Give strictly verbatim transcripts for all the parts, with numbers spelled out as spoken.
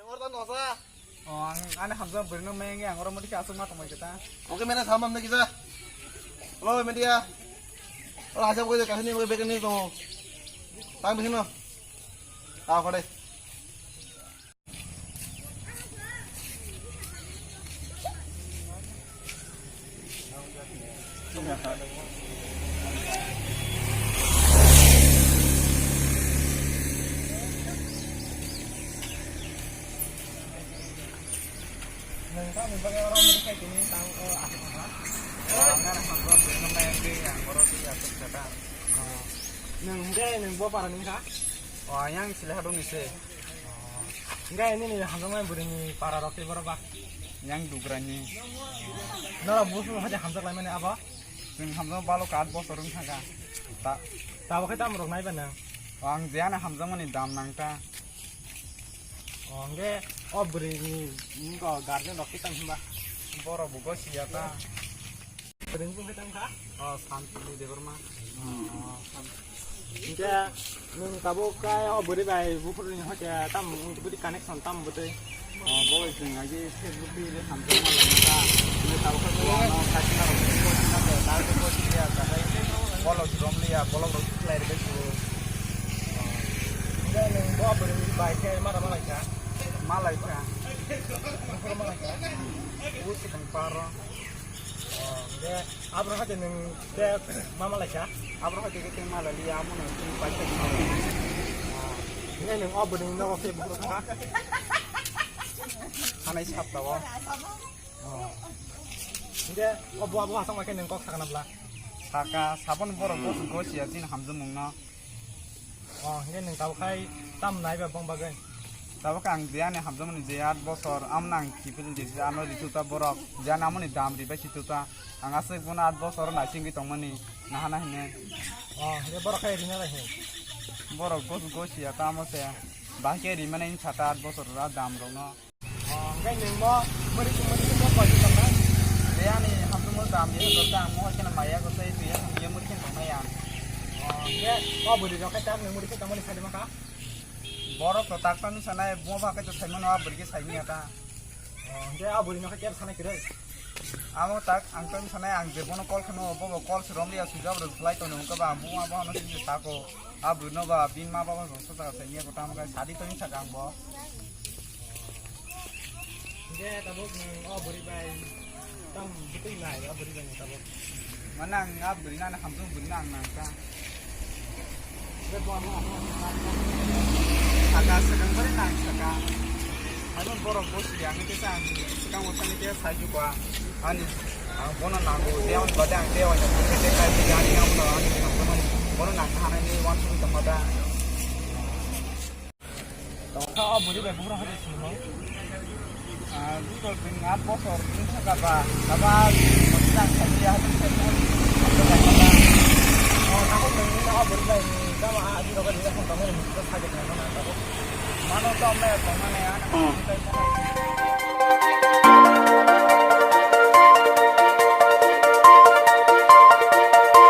Orta nosa. Oh, ang ani hamjak bwrwino mengya, ang oro muti aswk ma tongbai khe ta. Oke, mena samam ne kisa. Hello, media. Ora haja boy kasini boy bekani to. Tang bisino. Ah, kore. Nang tamo bagwi oro mani khai tini tang o aswk wngkha. Ang nang hamjak bwrwino mengya, ang oro twi aswk kha ta. Nang hwnkhe nang bo para ni wngkha? O, yang Silaiha dong ni se. Hwnkhe nini hamjakmani bwrwini para rok tei borok ba? Yang Dugrani. Norok buphuru hai hamjak laimani abo? Chwng hamjakma balo ka at bosor wng thangkha. Ta- Tabuk khe tamo rok naiba nang? O, ang je ani hamjakmani dam nang ta. O, hwnkhe o bwrwini wngkha guardian rok khe tamo hwnba? Borok bo gosiya ta. Bwrwini bumung khe tamo kha? O, Santi Debbarma. Hwnkhe nwng tabuk khe o bwrwi bai buphuruni hoite tamo bwtwi connection tamo bwtwi? O, bo bai chwng agi Facebook twi ri hamjakma lai kha. Hwnkhe tabuk khe bo ano khaisina rok bo sina khe, tar khe bo sina khe, bolok rom liya, bolok rok khlai rwgwi su. Hwnkhe nwng bo bwrwi bai khe ma da ma lai kha? Ma lai kha. Buphuru ma lai kha? O swkang paro. O, hwnkhe abro hai nwng tei ma ma lai kha? Abro hai tei tei ma lai liya, amo no tei pai tei ma lai. O, hwnkhe nwng o bwrwini nogo khe buphuru kha? Hanai sapta o. O. Hwnkhe o bo abo hasong bai khe nwng kok sakna bla? Saka, saboni borok gos-, gosiya chini hamjakmungno. O, hwnkhe nwng tabuk khai tamo naiba bong bagwi? Tabuk khe ang je ani hamjakmani je at bosor, amoni ang kiphil di, ano ritu ta borok, je ani amoni dam ribai situ ta. Ang aswk bono at bosor naisingwi tongmani, nahana hinwi. O, hwnkhe borok khe rina lai khe? Borok gos-, gosiya tamo se, bahai khe rimani hinwi sata at bosor a dam rokno. O, hwnkhe nwng bo mwrwikhe, mwrwikhe bo koi tongkha? Je ani hamjakmani dam je hwnkhe ang mohor kheno maya gosai twi ya thang ye mwrwikhe tongnai ang. O, hwnkhe o bwrwi rok khe tak nwng mwrwikhe tongmani sadi mankha? Borok to tak tangwi sanai, bo ba khe to saimano a bwrwi khe saimanya ta. O, hwnkhe a bwrwi no khe kebo sanai kwrwi? Amo tak ang tangwi sanai, ang je bono call kheno, bo bo call se romliya, switch off rw khlai tono, hwnkhe ba ang buma bono se sako. A bwrwino ba bini ma baba rok swchar saimanya, bo tamo khe sadi tongwi saka ang bo. Hwnkhe tabuk nwng o bwrwi bai tamo bwtwi nai o bwrwi bai nwng tabuk? Mane ang a bwrwino, ani hamjakma bwrwino ang nang kha. Hwnkhe bo ano, ano, ano, ano. Saka, swkang bwrwi nang saka. Ano borok bo siyang khe sa ang swkang bo sani khe sai jukha. Ani ang bono nango, tei ang bade ang tei waisa khe tei kai tei ani ang bono ani hamjakmani bono nang hanani uansugwi tongma da. Tongkha o bwrwi bai buphuru hai swngo. Ah, buphuru chwng at bosor wng thangkha ba, kaba mochila ang saimanya, hati saimanya. Oh, tabuk nwng o bwrwi bai ni gama a, a, bwrwi bai ni gama a, bwrwi bai ni gama a. Mano tongmani, tongmani, ano.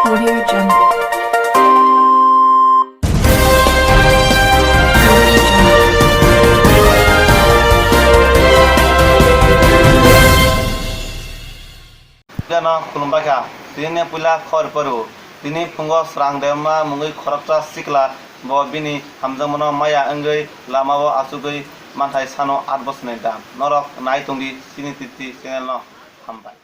Audio Jungle. Jana khulumbai kha. Tini puila khor paru. Tini phungo srang dema mungwi khoroksa sikla bo bini hamjakmano maya wngwi lamao achugwi manthai sano at bosoni dam. Norok nai tongdi chini titi channel no. Hambai.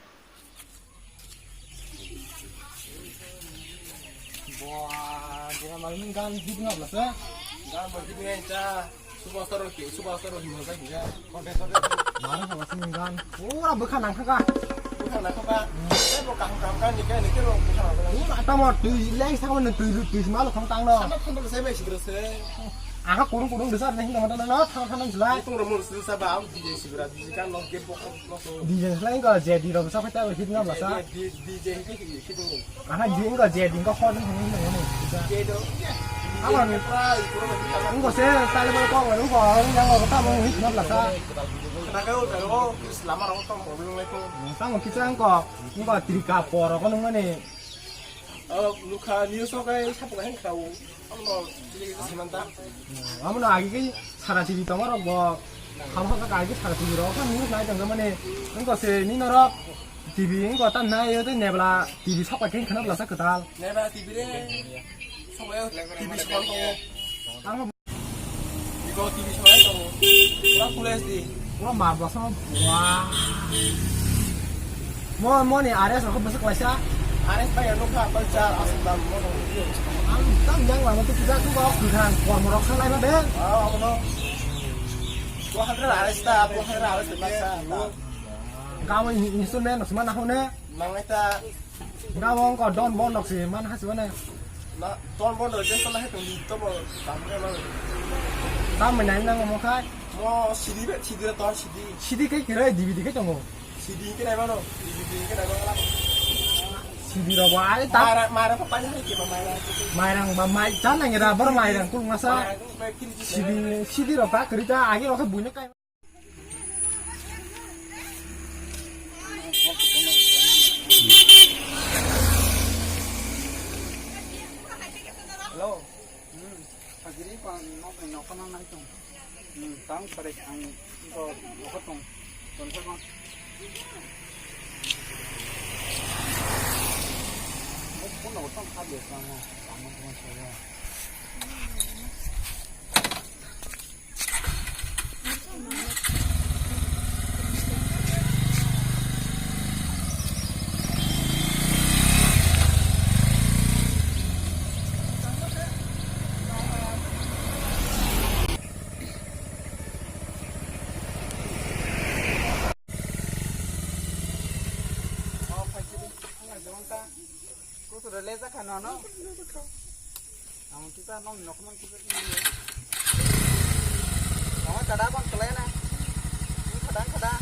Bo, ah, jena malini gan hit na blasa. Gan bo hit na cha. Superstar rok ke, superstar rok himo jai hingga. Mara sama sini gan. Pura bwkha nangkha ka. Bwkha nangkha ba. Tei bo kaham kaham kan ni kan ni ke bo bwkha nangkha. Pura tamo twi leng sakma nang twi twi malo thang tang no. Sama thang sai bai sidro se. Aha kurung kurung desa nang hinga mata na thang thang jilai. Tung ro mur sisa ba am D J sibra D J kan no ke bo ko. D J selai ko je di ro sa peta hit na blasa. D J hit hit hit. Aha, jing ko je ding ko khon hon hon hon. Abo ni. Ngo se tale mo ko ngo ko yang ngo ta mo hit na blasa. Kena ka o ta o lama ro to problem le ko. Tamo kisa ko ngo trika poro ko nung mane. O lukha news o kai sapu kai khau. Amo no tili kisa simanta. Amo no agi kai sara tili tongma rok bo. Hamo hamo kaagi sara T V rok kha news nai tong mani. Wngkha se ni norok T V wngkha ta nai yo tei nebla T V sok pai khe khana bwlasa kwtal. Nebla T V re. Sok pai T V sok pai tongo. Ang Iko T V sok pai tongo. Pura full H D. Pura ma bwsa wa. Mo, moni R S rok bwswk klaisa. R S bai nukha culture aswk dam mo. Ang tam yang lama tu kita tu kok bukan kormo rok salai ma be. Ah, amo no. Two hundred R S ta, two hundred R S ta. Gamo instrument rok semana hone. Mangai ta. Gamo ko don bon rok semana hasi mana. Na, ton bon do je sala he tong di to mo tam ke ma. Tam mai nai nang mo khai. Mo C D be, C D ro ton C D. C D kai kira D V D kai tongo. C D ke nai mano, D V D ke nai mano. C D ro ba ai ta. Mara, mara pa pani ke ba mara. Mairang ba mai ta nang ra bor mairang kul ngasa. Mara ko mai phiri ji. C D, C D ro ba kri ta agi ro ke buino kai. Hello. Hmm. Agiri pa nok ni nok na nai tong. Hmm. Tang pare ang ko nok tong. Ton sa ko. Mo phone no tong kha de sa mo. Tang mo phone sa ya. Kutu rele ja kha nono. Ang kita nong nok nong kita ini. Kamu kada bang kelai na. Ini kada kada.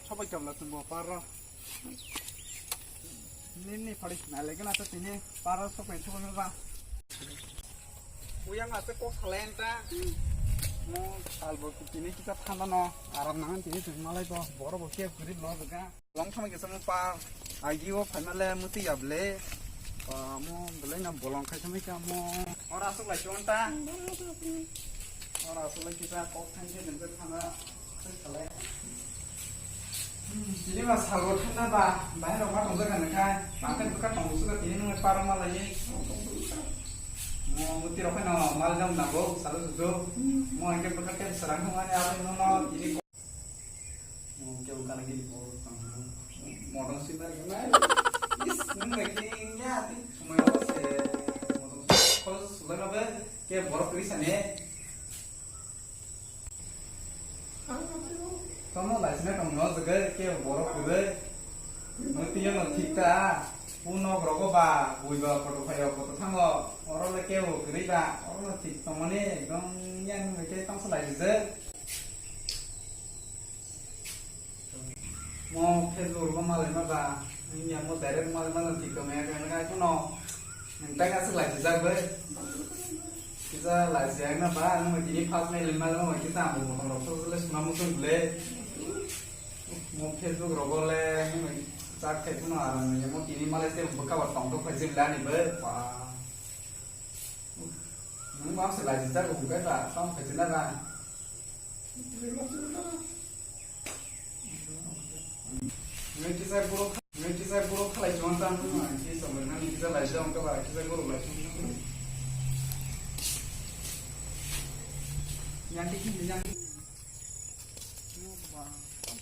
Sabai kamla tungbo paro. Nini pari nalai gana to tini paro sopai thubano ba. Uyang ase kok salai anta. Mo salbo tini kita thanda no aram nangan tini tini malai bo boro bo kep guri lo jaga. Long thangma kisa mo par agi o phaima le muti yable. Mo belai na bolong khai thangma kisa mo. Ora asuk lai chon ta. Ora asuk lai kisa kok thang je nang thana. Tini ma salbo thangna ba bahai rok ma tong jaga nang khai. Ma khai buka tong suka tini nang par ma lai. Mo muti rok no mal jam na bo salo sudo. Mo angke buka ke sarang thangma ni aro no no tini. Kebo kana gini bo tangmo. Modong swi mari nai. Is, nung bai kini nya ati sumai o se. Modong swi kol sulai ma be ke borok kri sane. Tomo lai sine tong no jaga ke borok kudai. Mo tiya no thik ta. Puno rogo ba, bui ba koto phayo koto thango. Oro le kebo kri ba. Oro no thik tongmani ekdom yang nung bai ke tang salai je. Mo Facebook rok malai ma ba, wngya mo direct malai ma tong TikTok ya khe nang ai kuno. Nang tai aswk lai sijak bai. Kisa lai sijak na ba, nang tini first nai lai ma mo kisa mo botong rok sok le suna mo tong le. Mo Facebook rok le nang chak khai kuno aram nang mo tini malai se bwkha ba tong tok phai jil ani bai. Ba. Nang ba se lai sijak ko bukai ba, tong phai jil na ba. Nang kisa borok, nang kisa borok khalai chon tang, kisa borok nang kisa lai chon ka ba, kisa borok lai chon tang. Yang kiki yang.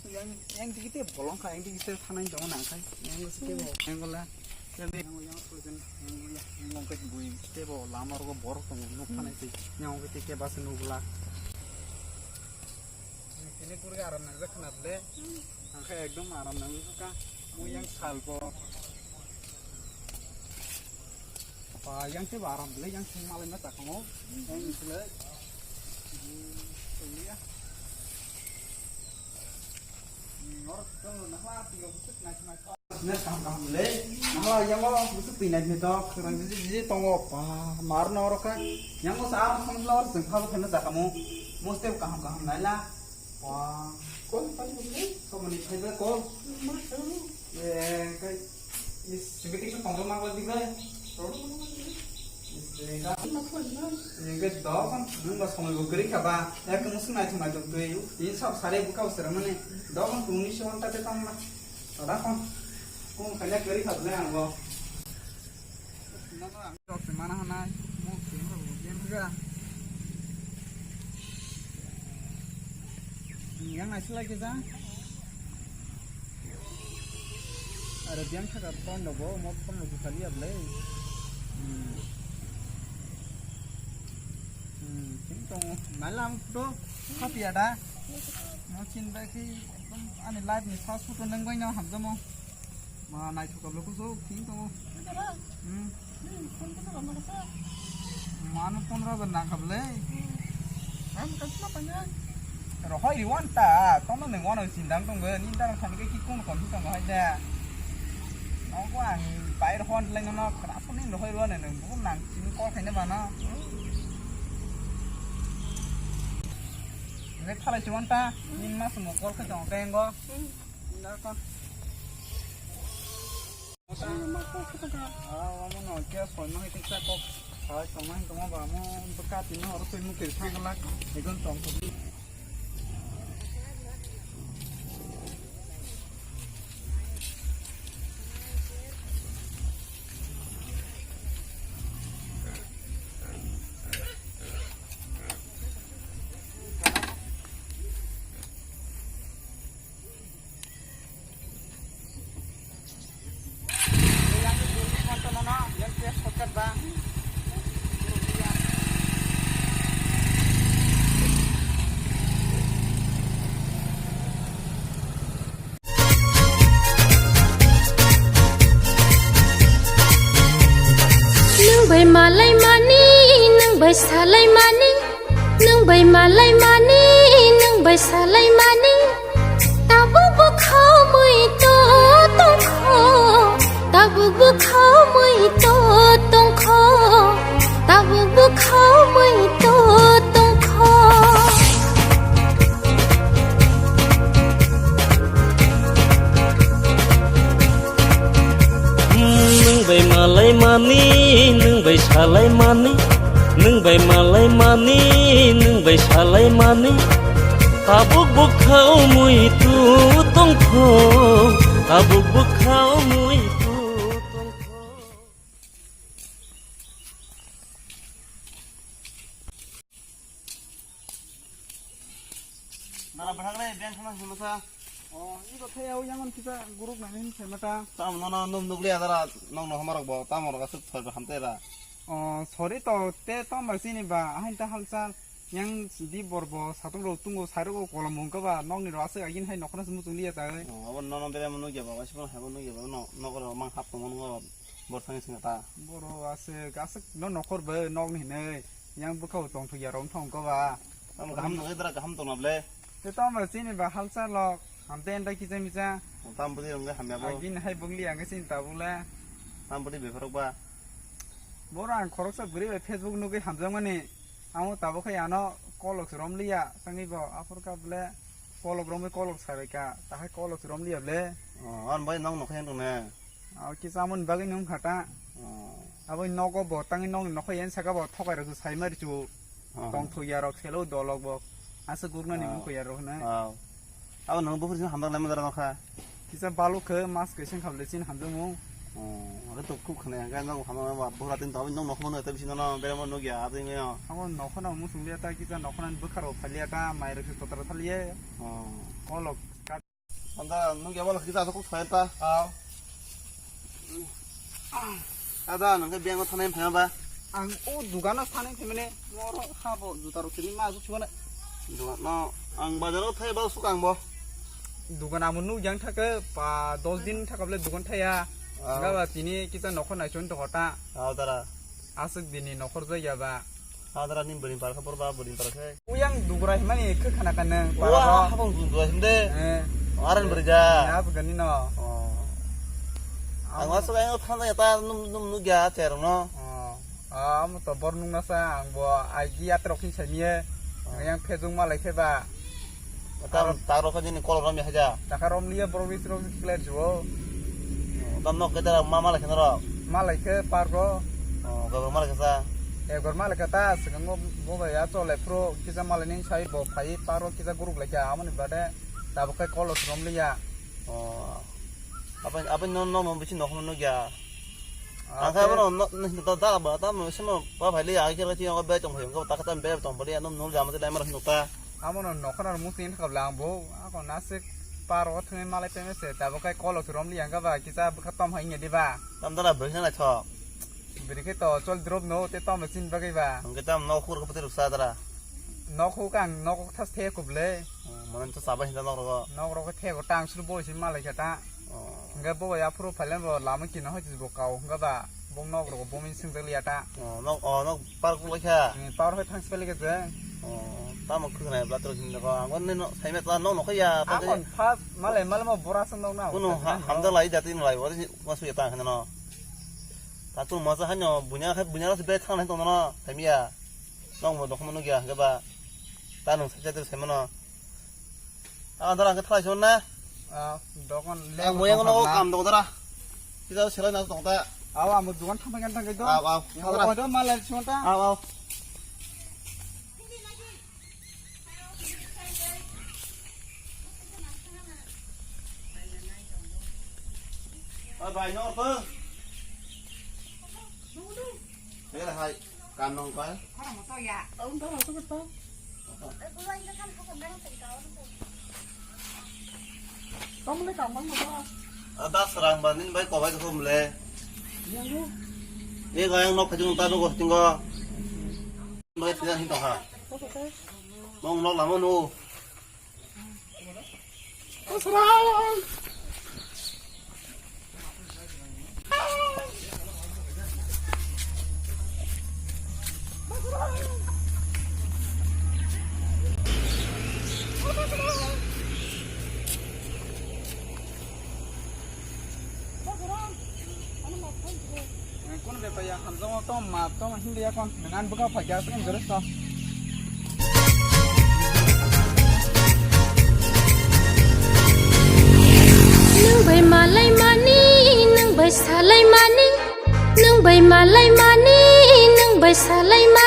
Yang, yang kiki te bolong kha, yang kiki te thanai dong nang khai. Yang kiki te bo, yang gola. Yang yang yang yang yang yang bui te bo lama rogo borok tong nuk thanai te. Yang kiki te bas nuk la. Tini purge aram nang jak khna ble. Ang khe ekdom aram nang jak kha. Mo yang sal bo. Pa yang te aram ble yang sing malai ma ta kamo. Yang sile. Ini ya. Norok tong nahla twi rok bwswk nai nai. Sini kaham kaham le. Nahla yango bwswk twi nai nai to. Khwrang jiji jiji tongo. Pa mar no oro khe. Yango sa ar sam lor sing phal pheno jakamo. Muste kaham kaham nai la. Pa. Kol phai le. Somoni phai le kol. Ma. Eh, kai. Is, sibiti ko tongkol ma ba dibe. Is, ga. Is, ga dog, nwng ba somoi bo kwrwi kha ba. Ek musu nai thung nai thung twi. Tin sab sare buka usara mane. Dog tungni se wanta te tong ma. Tada kon. Kon kanya kwrwi kha le ang bo. Rok se mana hanai. Mo se ma bo gen ga. Yang nai se lai ke ja. Are biang thaka ton rok bo, mo ton rok bwsali ya bwle. Hmm. Hmm, thik tongo. Nai lang to, khapiya da. Mo chin bai khi ekdom ani life ni first photo nang bai no hamjamo. Ma nai thok kablo kuso, thik tongo. Hmm. Mano pondro hajar nang kable. Ang kasma panya. Rohoi riwan ta, tono neng wano sindang tong be, ni dang thani ke kikung kon tong hai da. Noko ang bai rohon le no khra pun ni rohoi riwan neng bu nang sini kol khaine bana. Nek thalai siwan ta, ni mas mo kol khai tong ke ngo. Nda kon. Ah, omo no khe soi ma hai khe kok sai tong ma hai tong ma ba mo bwkha tini horo soi mukhe thang la ekdom tong thok. Nung bai malai mani, nung bai salai mani, nung bai malai mani, nung bai salai mani. Tabuk bo khaumui to tongkho, tabuk bo khaumui to tongkho, tabuk bo khaumui to tongkho. Nwng bai malai mani, nwng bai salai mani, nwng bai malai mani, nwng bai salai mani. Tabuk bwkha umui tu tongkho, tabuk bwkha umui tu tongkho. Dara bwthak le beng khana himasa. O, ibo thai au yangon kisa guruk nani hin phaima ta. Tam no no num nukli adara nong no hamarok bo tam rok asuk thoi ba hamte ra. O, sorry to te tom ba sini ba ahain ta halchal yang di bor bo satung rok tungo sai rok kolom mung ka ba nong ni ro asuk agin hai nokhna sumung chung liya ta. O, abo no no bere munu ge ba wasi pon hai bo nu ge ba no no ko mang hap tong mung. Bor thani singa ta. Boro aswk, aswk no nokhor bo nok ni hinwi. Yang bwkha bo tongthok ya rong thong ko ba. Tamo kaham nang dra kaham tong na ble. Te tamo chini ba halsa lok. Hamte enda kisa misa. Tam budi rong le hamya bo. Agin hai bungli ang sin ta bule. Tam budi be phorok ba. Boro ang khoroksa bwrwi bai Facebook nugwi hamjakmani. Amo tabuk khe ano kolok se romliya tangwi bo aphor ka bole kolok romwi kolok sabai ka tahai kolok se romliya bole. O, ang bai nok nokha yang tongnai. O kisa amoni bagwi nung kha ta. O. Abo nogo bo tangwi nokni nokha yang saka bo thokai rok sai mari chu. O. Tong thok ya rok selo dolok bo. Asa guknani mung ko ya rok na. O. Abo nang bukhur sing hamdang lama dara nokha. Kisa baluk khe mas kaising khablai chini hamjakmung. Oh, aro to khuk khna yang khe nok hamjakma ba bura tin to nok nok mano ta bisi no bere mo nugya ati ngi. Abo nokhona musung liya ta kisa nokhona bwkharo phaliya ta mai rok se kotor thaliye. Oh. Kolok. Anda nugya bal kisa to khuk phai ta. Ah. Ada nang khe biang thanai phai ba. Ang o dugano thanai phai mane moro habo juta rok sini ma ju chibana. Dugano ang bazaro thai ba sukang bo. Dugan amo nuk jang thake pa dos din thaka bole dugan thaya. Ah. Nga ba tini kisa nokhor nai chon to hota. Ah, dara. Aswk dini nokhor jaya ba. Ah, dara ni bwrwi par kha por ba bwrwi par khe. Uyang dugra himani khe khana kanang. Wa, habang dugra himde. Eh. Aran bwrwi ja. Nya bwgani no. Oh. Ang wasu ang thang ya ta num num nu gya cherong no. Oh. Ah, amo to bor nung nasa ang bo I D atrok hin samiye. Oh. Yang phejung malai khe ba. Tam taro kha jini kol rom ya haja. Taka rom liya bro bis rom kler juo. Oh, tam nok keda ma malai khe naro. Malai khe par bro. Oh, gabro malai khe sa. E gor malai khe ta sing bo bo ya chole pro kisa malai ning sai bo phai paro kisa group lai kya amoni bade. Tabuk khe kol rom liya. Oh. Apa apa no no no bichi nok no gya. Ah, ang kha te- bono no no da da ba ta mo simo ba phai liya khe khe bai tong phai ko ta kha tam bai tong phai no no jama de lamar no ta. Amo no nok na musi in khab lang bo. Ako nasik par o thung malai pe mese tabuk khe kol rom liya ga ba kisa bwkha tom hai nge di ba. Tam dara bwkha na chok. Biri khe to chol drop no te tom chin bagwi ba. Ang khe tam no khur ko putri sa dara. Nok huk ang nok thas the kuble. Oh, mane to sabai hinda nok rogo. Nok rogo the go tang suru bo sim malai kha ta. Oh. Hingga bo ya phuru phailen bo lama kino hoi bo kau hingga ba bo nok rogo bo min sing jali ata. Oh, nok oh nok park bo kha. Ni power hoi thang speli ke je. Oh, tamo khunai bla tro hinda ko. Ang ne no sai me ta nok no ya ta. Ang on phas malai malai mo bora san nok na. Kuno hamda lai da tin lai wari ma su ya ta hana no. Ta tu ma sa hanyo bunya khai bunya se be thang nai tong no. Sai me ya. Nong mo dokhma nugya hwnkhe ba ta nwng sacha tei saimano. A dara hwnkhe thalai song na. Ah, dokan le. Ang moyang no kam dong dara. Kita selai na tong ta. Aw, amo dukan thampai kan tangkai do. Aw, aw. Yang ko do malai song ta. Aw, aw. Oi bai no to. Hei hai. Kan nong kai. Kamu le kamang mo. Ada serang banin bai kobai ko mle. Yang lu. Ni gayang nok kajung ta do go tingo. Bai tiga hin to ha. Nong nok lama no. Kono bepaya hamjamo tong ma tong hindi ya kon dengan buka phaja sing jeres to. Nang bai malai mani, nang bai salai mani, nang bai malai mani, nang bai salai mani.